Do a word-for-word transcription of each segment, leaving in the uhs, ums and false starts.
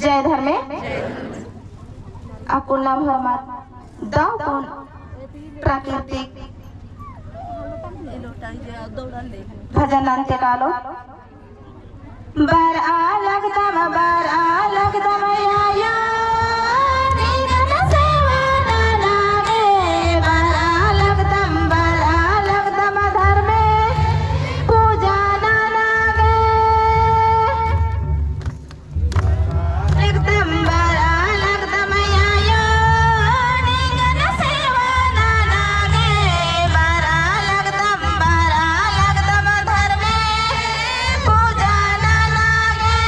जय धर्मे। अक्कुन नाम हरमत दव कुन प्राकृतिक भजन नन्ते कालो। बरआ लगदम, बरआ लगदम आयो, निंगन सेवा नना गे। बरआ लगदम, बरआ लगदम धर्मे पूजा नना गे। लगदम बरआ लगदम आयो, निंगन सेवा नना गे। बरआ लगदम, बरआ लगदम धर्मे पूजा नना गे।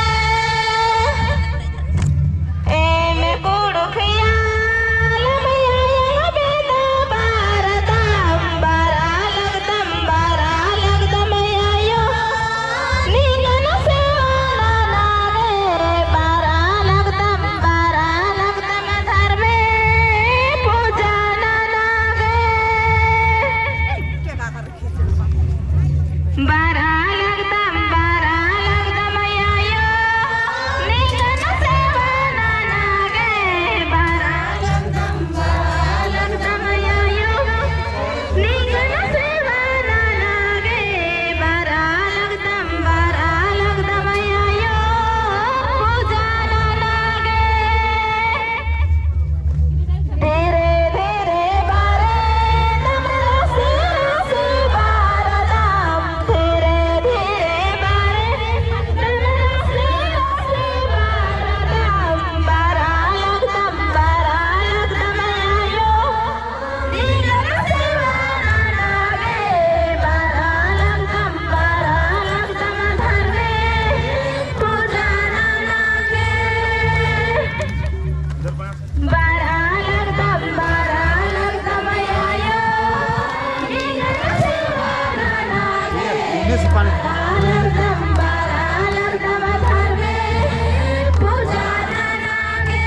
एम कुँड़ुख़ आलम आयो बेदा बरदम, बरआ लगदम, बरआ लगदम आयो, निंगन सेवा नना गे। बरआ लगदम, बरआ लगदम धर्मे पूजा नना गे। बरआ लगदम, बरआ लगदम आयो, निंगन सेवा नना गे। बरआ लगदम, बरआ लगदम आयो, निंगन सेवा नना गे। बरआ लगदम, बरआ लगदम आयो, पूजा नना गे। धीरे धीरे बरदम, रसी रसी बरदम। धीरे धीरे बरदम, रसी रसी बरदम। बरआ लगदम, बरआ लगदम आयो, निंगन सेवा नना गे। बरआ लगदम, बरआ लगदम धर्मे पूजा नना गे। बरआ लगदम, बरआ लगदम आयो, निंगन सेवा नना गे। बरआ लगदम, बरआ लगदम धर्मे पूजा नना गे।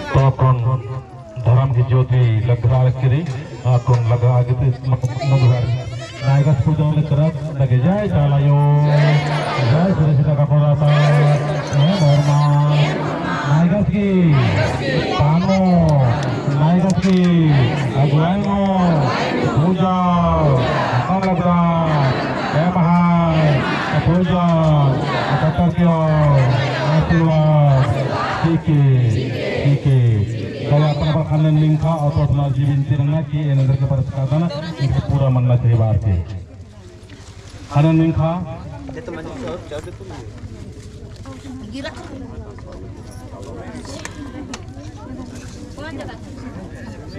तो अक्कुन धरम की ज्योति लग्गा लगी रई, अक्कुन लग्गा गे ती मुंगहर। नायगस पूजा ले करत लगे। जय चाला आयो, जय श्री सीता कपड़ा ता, जय धर्मा। नायगस की तानो, नायगस की अगुवाई नू पूजा, अक्कुन लग्गा, जय महाय, पूजा, कत्तर कियो, आशीर्वाद, ठीक है, ठीक है। तो अपन अपन ख़न्नन निंग्है और तो अपना जीवन तिरंगा की एन अंदर के बरस का दाना, इनका पूरा मन्ना चाहिए बार के। ख़न्नन निंग्है,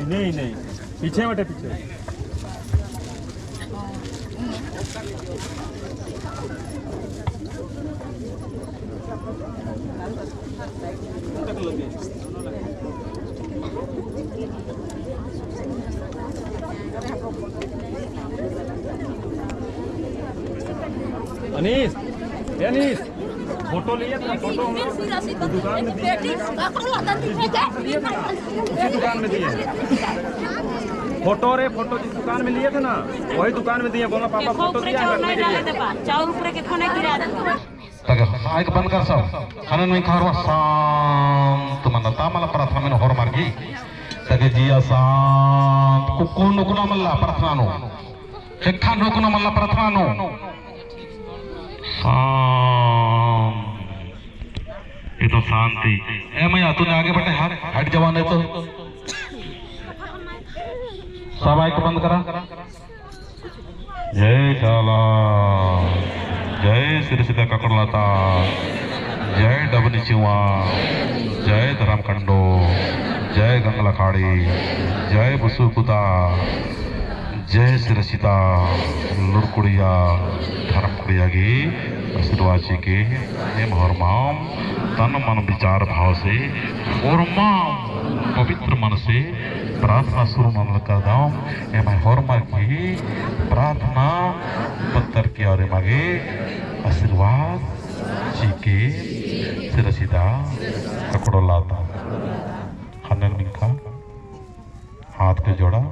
नहीं, नहीं, पीछे बटे, पीछे। अनीस, ए अनीस, फोटो लिए था, फोटो हम लोग दुकान में दिए हैं। इसी दुकान में दिए हैं। फोटो रे, फोटो जिस दुकान में लिए थे ना, वही दुकान में दिए। बोला, पापा, देखो, फोटो ऊपरे दिया है, चाउर रखने के लिए। चाउर ऊपरे के खाने की रात। तगा माइक बंद कर सब। ख़न्नन मिंख़ा होरमा शांत मन्ना ता मला प्रार्थना मेनो होरमर गही। तगा जिया शांत, कुक्कोन नुकुना मल्ला प्रार्थना नू। ख़ेक्खन नुकुना मल्ला प्रार्थना नू। शांत। ये तो शांति। ए मइया, तूने आगे बटे, हट, हट जवान है तो। सब माइक बंद करा। जय चाला, जय सिरसिता ककड़ोलता, जय डबनी चिवा, जय धरम कंडो, जय गंगला खाड़ी, जय बुसु कुता, जय सिरसिता लुरकुड़िया, धरम कुड़िया गही आशीर्वाद चिके। एम होरमाम तन मन विचार भाव से होरमाम पवित्र मन से प्रार्थना शुरू नना लगदम। एम्है होरमर गही प्रार्थना पत्तर की और एमा गे आशीर्वाद चिके सिरसिता ककड़ोलता। ख़न्नन मिंख़ा हाथ के जोड़ा।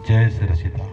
जय सिरसिता।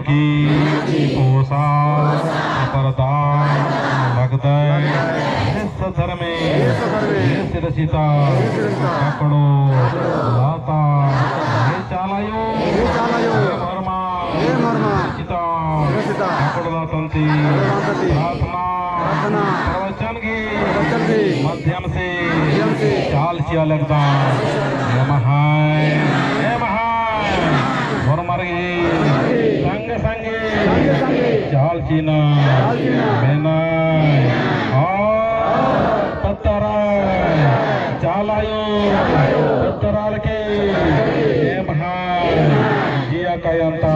की पोसा परदा लगदय। हे सद्धर्मे, हे सिरसिता, पकड़ो लाता। हे चालायो, हे मोरमा, सिरसिता, पकड़ो लाता ती प्रार्थना, प्रवचन की माध्यम से चाल चिआ लगदम। एम्है, एम्है होरमर गही संगे संगे चाल चिअना मेनय। और पत्तराय चालायो पत्तरार के एम्है जिया कायन्ता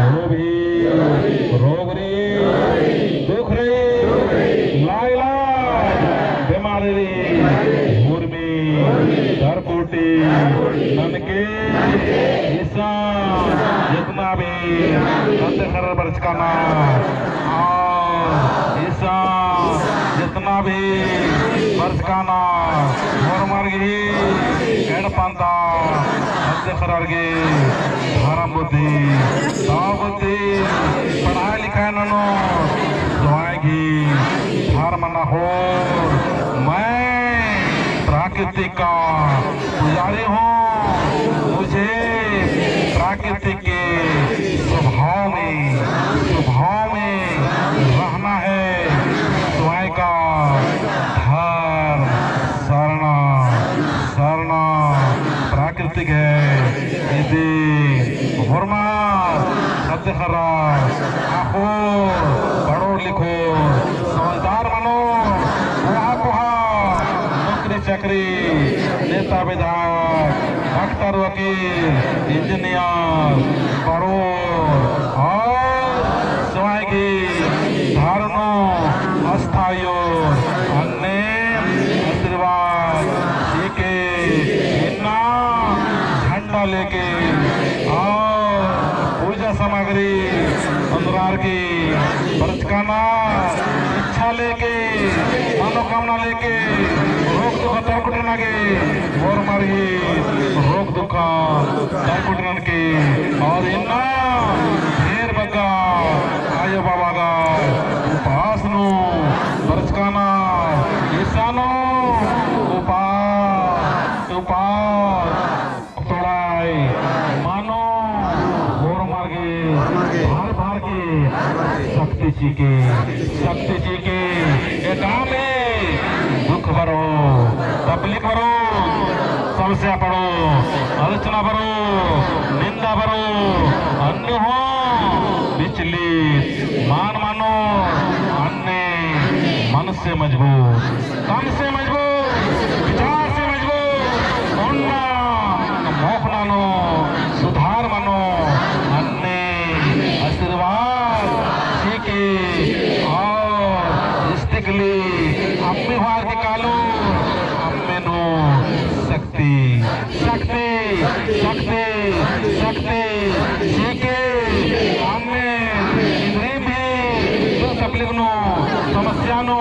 रोग भी रोग री दुख रई, लाइला, बेमारी रई, उर्मी, धरकुटी, ननके, इसा, जितना भी, सत्य खरर बरचकाना, और इसा, जितना भी, बरचकाना, होरमर गही, एड़पन्ता, सत्य खरर गे, धर्म बुद्धि, दव बुद्धि, पढ़ाई लिखाई ननोत, सोंय गही धर्म ननोत। मैं प्राकृतिक का पुजारी हूँ, मुझे प्राकृतिक के स्वभाव में, स्वभाव में रहना है। सोंय का धर्म सरना, सरना प्राकृतिक है। इदी होरमर सत्य खर्रा अख़ोर पढ़ोर लिखोर समझदार मनो, कोहा कोहा नौकरी चाकरी, नेता विधायक, डॉक्टर वकील, इंजीनियर, पढ़ोर और सोंय गही धर्म नू आस्था आयोर अन्ने आशीर्वाद चिके इन्ना झंडा लेके और पूजा सामग्री ओन्द्ररकी बरचकाना इच्छा लेके, मनोकामना लेके, रोग दुख तरकुटना गे, होरमर गही रोग दुख तरकुटना के, और इन्ना ढेर बग्गे आयो बाबा गा उपास नू बरचकाना, इसानो उपास, उपास तोड़ाई मनो, होरमर गे भर भर के शक्ति चिके, शक्ति चिके। एकामे दुख बरो, तकलीफ बरो, समस्या बरो, आलोचना बरो, निंदा बरो, अन्य हो विचलित मान मनो, अन्ने मन से मजबूत, तन से मजबूत, विचार से मजबूत, ओन्ना मोख़ना नू सुधार मनो, अन्ने आशीर्वाद चिके और इस्तिकली अम्मी होरमर के कालो अम्मे नू शक्ति, शक्ति, शक्ति, शक्ति चिके। अम्मे इन्द्रिम भी जो तकलीफ नू समस्या नू